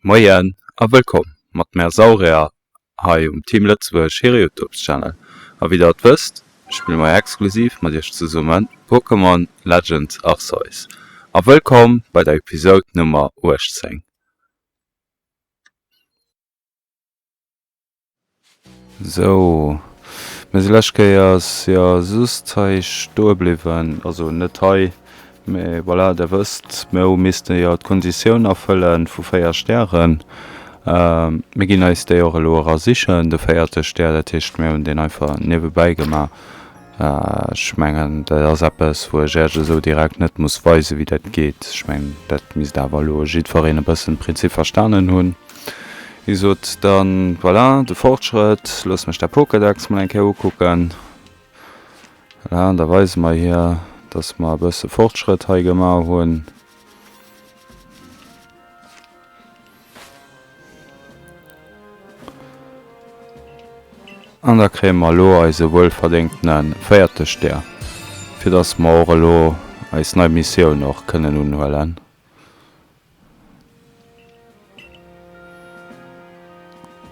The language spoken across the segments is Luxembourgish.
Moien a wëllkomm mat mär Saurier hei um Team Lëtzebuerg hire Youtubes Channel. A wéi der et wësst, spille mer exklusiv mat iech zesummen Pokémon Legends Arceus. A wëllkomm bei der Episode Nummer 18. Sou, mir si lescht Kéiers jo just hei stoe bliwwen, also net hei, mee voilà, der wësst, mir hu misste jo d'Konditioun erfëlle vu 4 Stären. Mir ginn eis déi och elo era sichen, de véierte Stär, dat heescht, mir hunn deen einfach niewebäi gemaach. Ech mengen, dat ass eppes, wou ech Iech esou direkt net muss weisen, wéi dat geet. Ech mengen, dat misst awer elo jiddwereen e bëssen d'Prinzip verstanen hunn. Wéi gesot, dann voilà, de Fortschrëtt. Looss mech dat Pokédex mol eng Kéier ukucken. Voilà, an da weise mer hir, dass mer e bësse Fortschrëtt hei gemaach hunn. An da kréie mer elo eise wuelverdéngtene véierte Stär, fir dass mer och elo eis nei Missioun och kënnen unhuelen.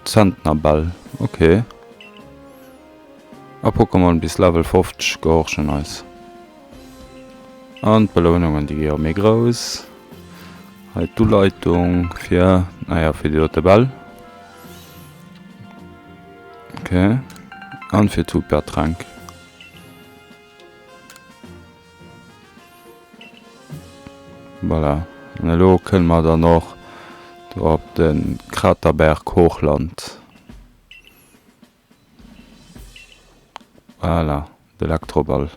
Zentnerbäll, ok. A Pokémon bis Level 50 gehorchen eis. An d'Belounungen, déi gi jo méi grouss. Hei d'Uleitung fir, naja, fir déi dote Bäll. Ok. An fir d'Supertränk. Voilà, an elo kënne mer dann och do op de Kraterberg Hochland. Voilà, d'Elektroball.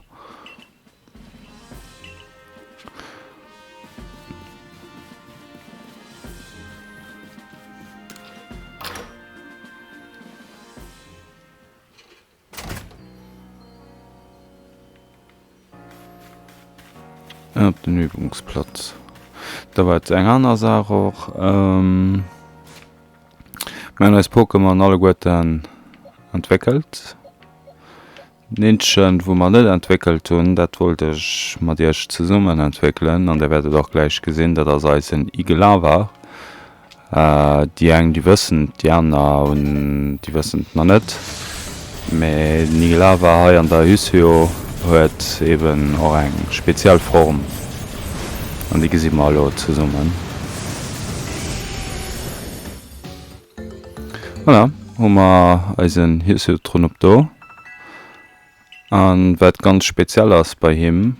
Op den Übungsplatz. Da war et eng aner Saach och. Mir hunn eis Pokémon alleguerten entwéckelt. Den eenzegen, wou mer net entwéckelt hunn, dat wollt ech mat iech zesummen entwéckelen an der wäert et och gläich gesinn, dat ass eisen Igelava. Déi eng déi wëssen et, déi aner hunn, déi wëssen et nach net. Mee den Igelava hei an der Hysio huet eben och eng speziell Form an déi gesi mer elo zesummen. Voilà, hu mer eisen Hysiotronop do. An wat ganz speziell ass bei him,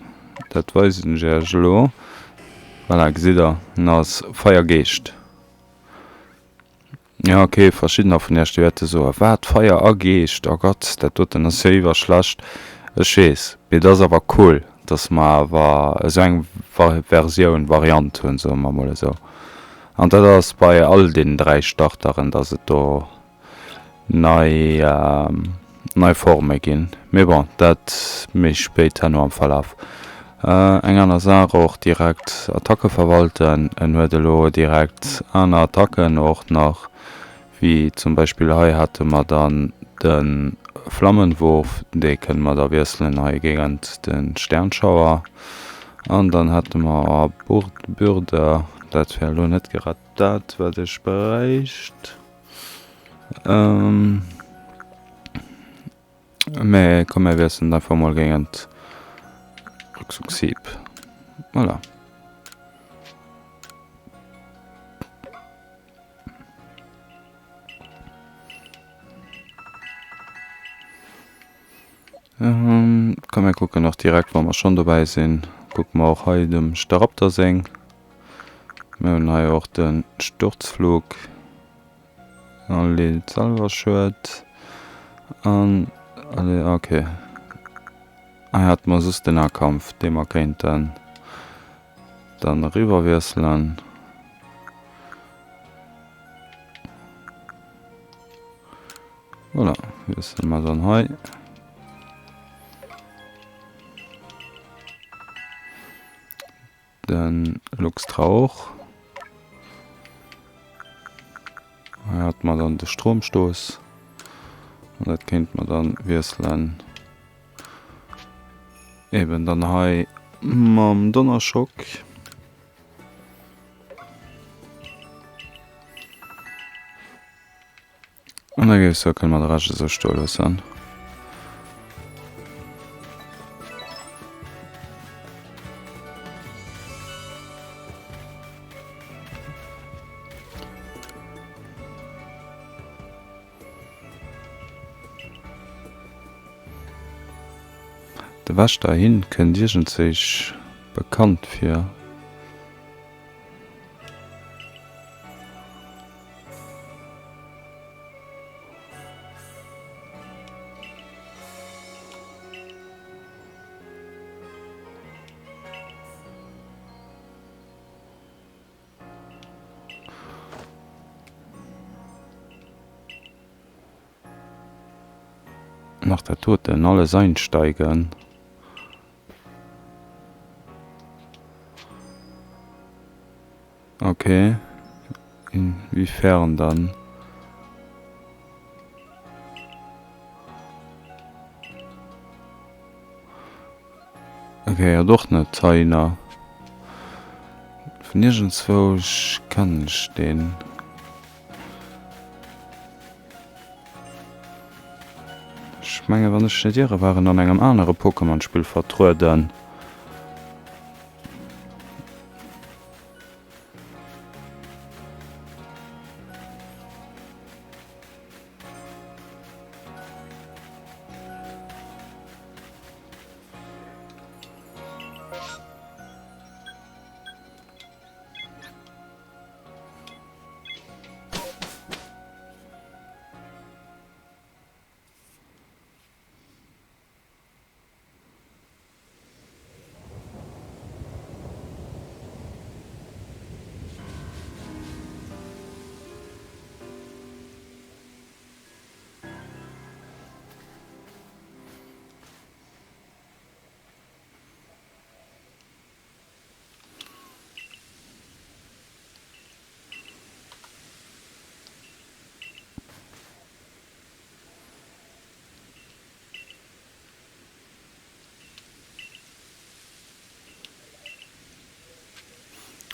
dat weisen ech iech elo, voilà, gesitt der, en ass Feiergeescht. Jo, ok, verschiddener vun iech, déi wäerte soen, Wat, Feier a Geescht, oh Gott, dat doten ass jo iwwerschlecht. Ech weess, mee et ass awer cool, dass mer awer esou eng Versioun, Variant hunn, soe mer emol esou. An dat ass bei all deenen 3 Starteren, dass et do nei nei Forme ginn. Mee bon, dat méi spéit herno am Verlaf. Eng aner Saach och direkt Attacke verwalten. En huet elo direkt aner Attacken och nach, wéi zum Beispill hei hate mer dann de Flammenwurf, dee kënne mer da wiesselen hei géint de Sternschauer. An dann hate mer Bürde, dat wär elo net grad dat wat ech bräicht. Ähm, mä komm mir wiesselen einfach mol géint Rückzugssieb. Voilà. Ähm, komm mir kucken och direkt, wa mer schonn dobäi sinn, kucke mer och hei dem Staraptor seng. Mir hunn hei och de Sturzflug. Allez, selwer schued. An, allez, okay. Hei hate mer soss den Nahkampf, dee mer kéinten dann eriwwerwiesselen. Voilà, wiessele mer dann hei. Den Luxtra och. Hei hat mer dann de Stromstoß. An dat kéint mer dann wiesselen. Eben dann hei mam Donnerschock. An da géif ech soen, kënne mer de Rescht esou stoe loossen. De Wächter hin kënnt iergendzéich bekannt vir. Nach dat doten, alles einsteigen. Ok, inwiefern dann? Ok, hat och net heihinner. Vun iergendzwou kennen ech deen. Ech menge wann ech net iere war en an engem anere Pokémon-Spill vertrueden.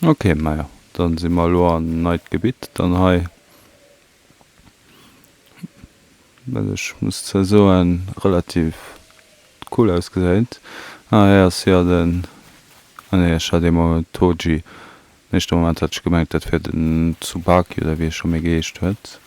Ok, majo, dann si mer elo an neit Gebitt dann hei. Well ech muss zwar soen, relativ cool ausgesäit. Ah hei ass jo den, ah nee ech hat eemol Toji, am éischte Moment hat ech gemengt dat wier den Tsubaki oder wéi e scho méi geheescht huet.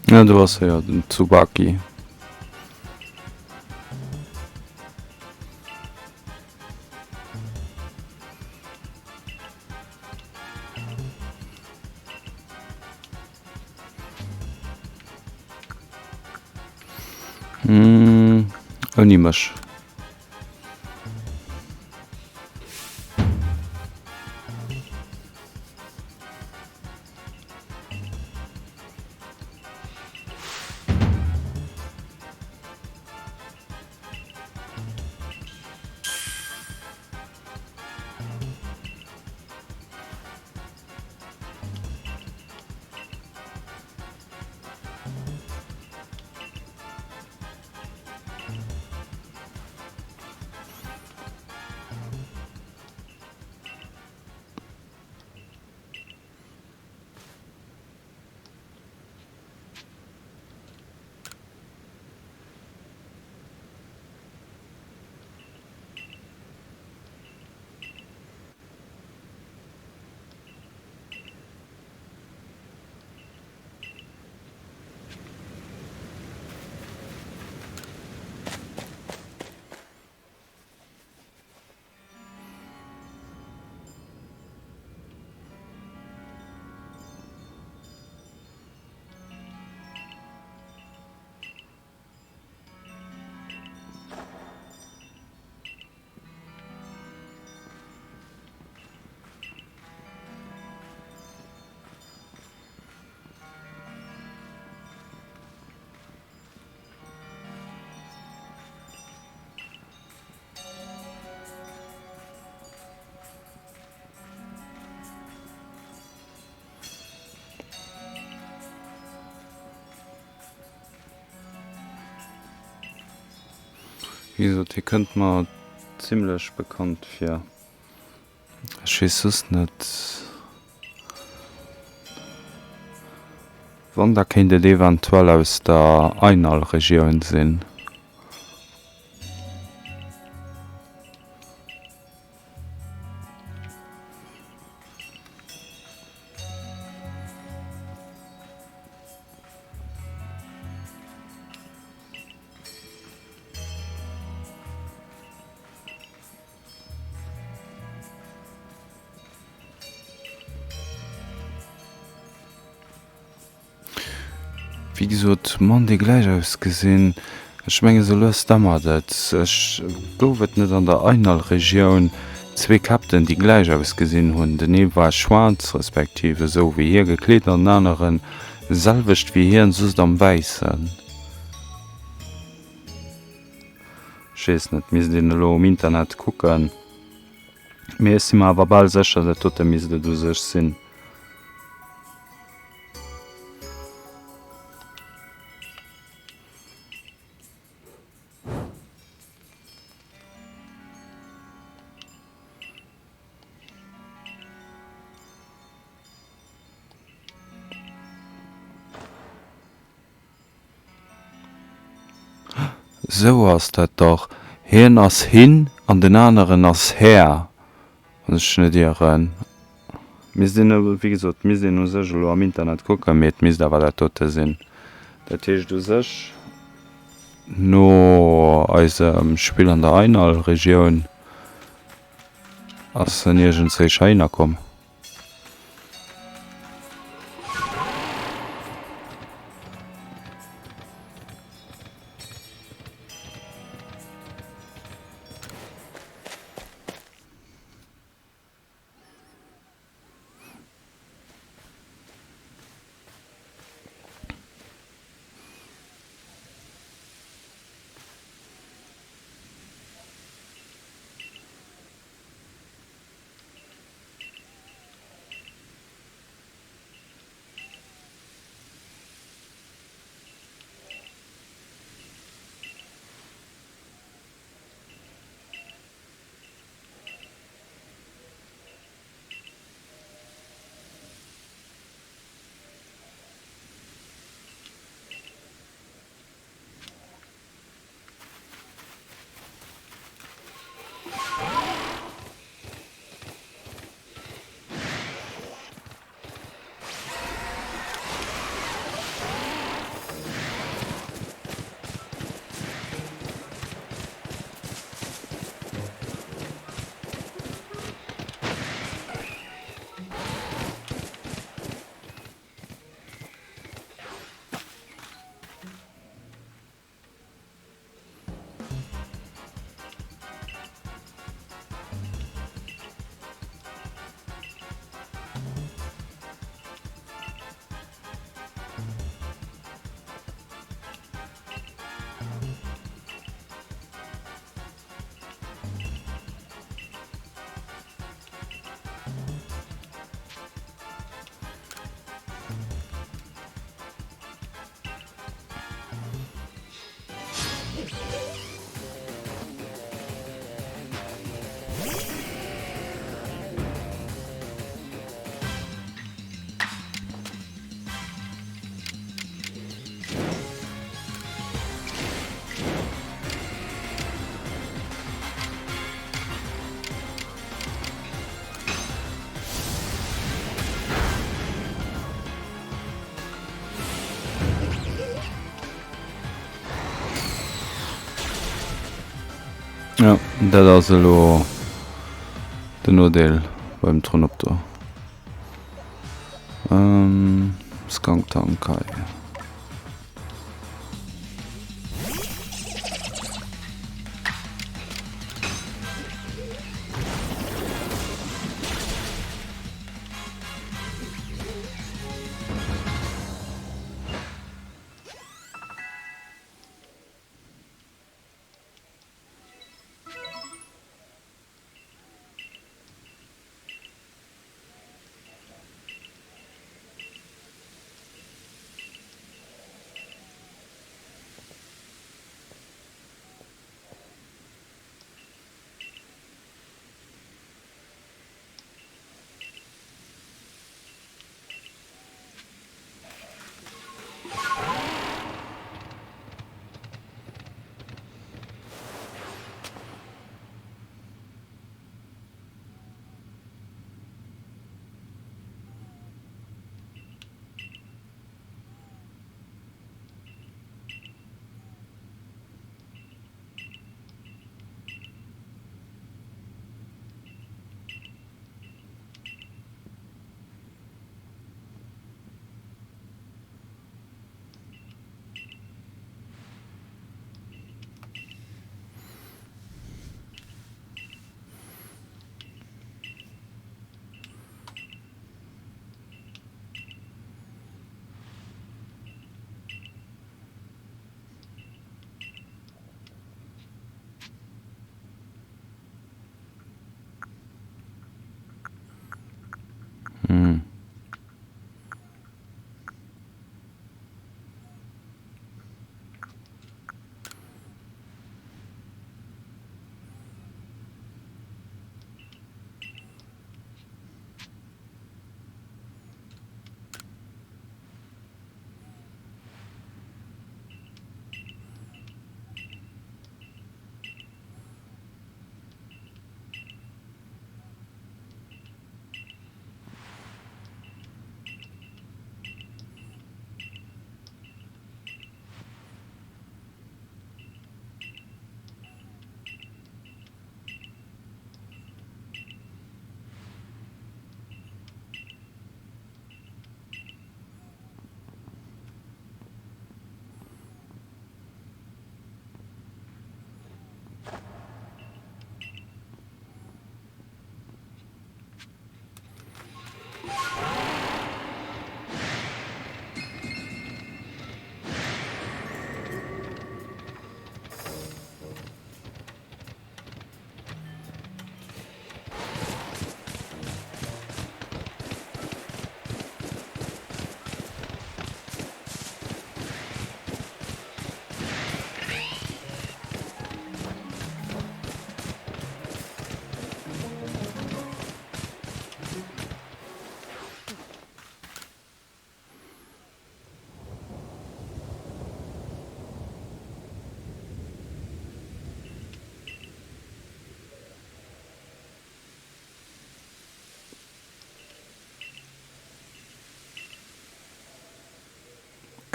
Ja, do ass e jo, den Tsubaki. Ouni mech. Wéi gesot, hie kënnt mer zimlech bekannt vir. Ech weess soss net. Wann, da kéint et eventuell aus der Einall-Regioun sinn. Wéi gesot, mann déi gläich ausgesinn. Ech menge sou lues dämmert et. Ech gouf et net an der Einal-Regioun zwee Captain déi gläich ausgesinn hunn. Den ee war schwaarz, respektiv esou wéi hie gekleet an den aneren selwecht wéi hien, soss am wäissen. Ech weess net, misst een elo um Internet kucken. Mee ech si mer awer bal sécher, dat dote misst et u sech sinn. Sou ass dat dach, hien ass hin an den aneren ass Här, wann ech net ieren. Misst een, wéi gesot, misst een u sech elo am Internet kucken, mee et misst awer dat dote sinn. Dat heescht u sech, no eisem Spill an der Einall-Regioun ass en iergendzéich heihinner komm. Jo, dat ass elo den Nodeel beim Tronoptor. Ähm, Skunk Tank hei.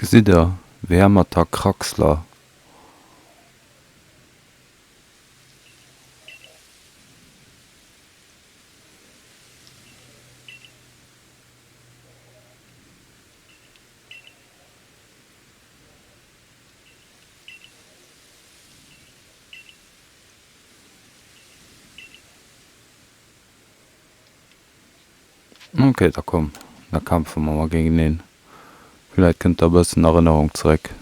Gesitt der, Wermater Kraxler. Ok, da komm, da kämpfe mer mol géinteneen. Villäit kënnt da e bëssen Erënnerung zeréck.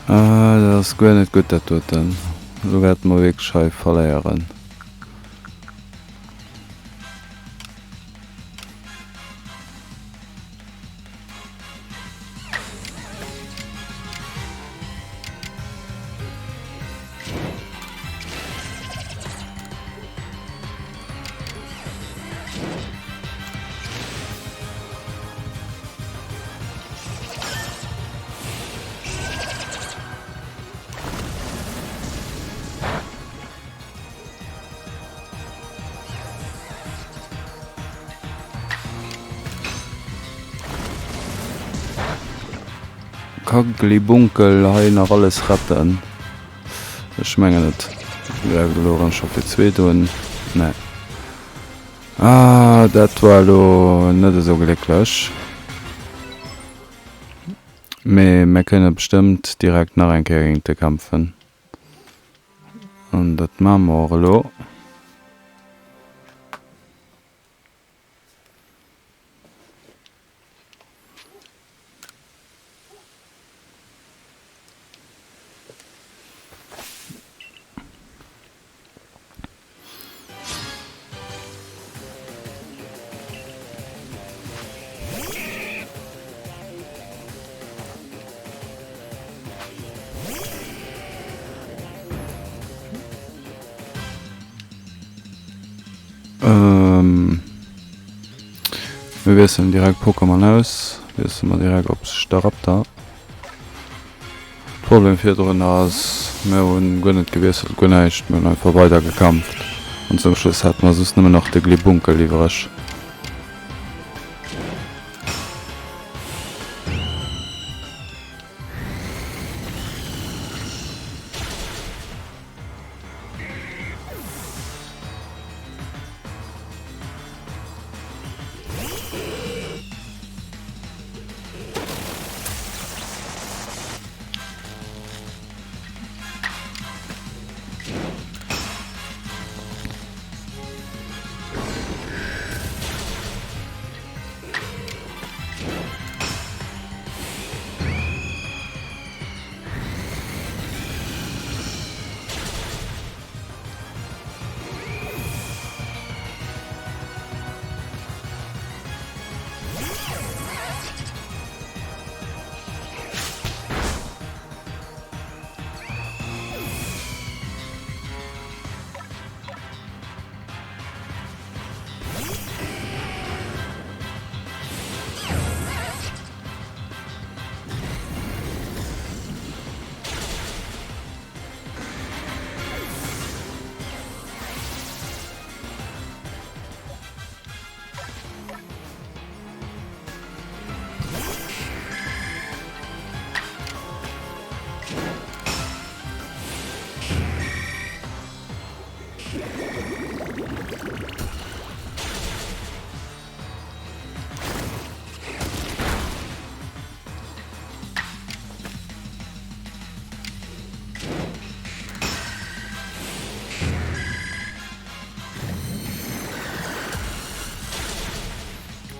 Dat ass guer net gutt dat doten. Elo wäerte mer wierklech hei verléieren. Ka Glibunkel hei nach alles retten? Ech mengen net. Gräift elo erëm scho fir d'zweet un. Nee. Ah, dat war elo net esou glécklech. Mee mir kënne bestëmmt direkt nach eng Kéier géint e kämpfen. An dat maache mer och elo. Mir wiesselen direkt Pokémon aus. Wiessele mer direkt op Staraptor. Problem virdrun ass, mir hunn guer net gewiesselt, guer näischt, mir hunn einfach weider gekämpft an zum Schluss hate mer soss nëmmen nach de Glibunkel iwwreg.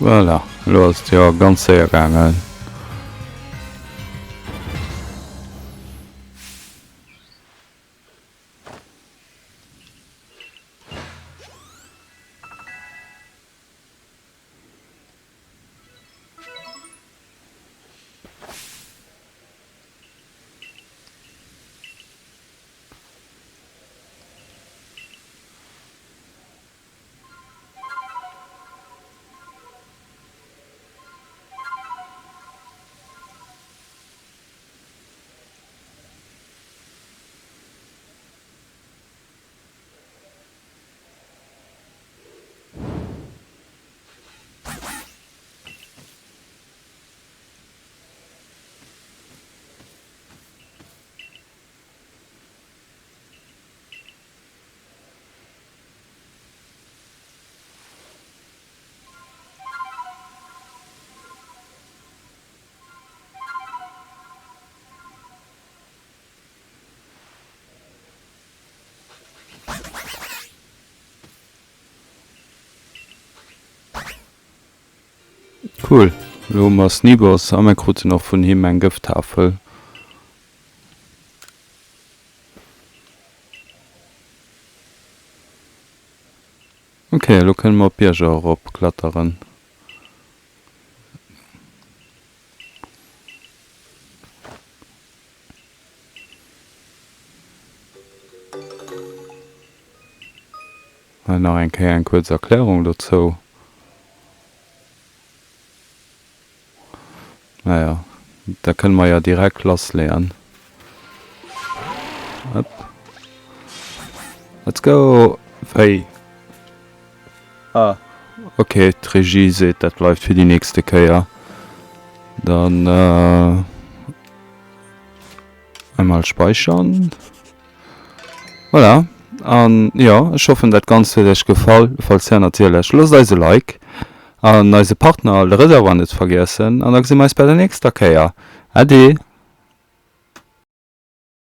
Voilà, elo ass et jo ganz séier gaangen. Cool, elo hu mer Sneebos a mir kruten och vun him eng Gëfttafel. Ok, elo kënne mer op Bierger erop kletteren. Hei nach eng Kéier eng kuerz Erklärung dozou. Naja, da kënne mer jo direkt lassleeën. Hop. Let's go! Wéi? Ah, ok, d'Regie seet, dat bleift fir déi nächste Kéier. Dann einmal speichern. Voilà, an jo, ech hoffen dat Ganzt huet iech gefall. Falls ja natierlech, loosst eis e Like an eise Partner Le Reservoir net vergiessen an da gesi mer eis bei der nächster Kéier. Ade!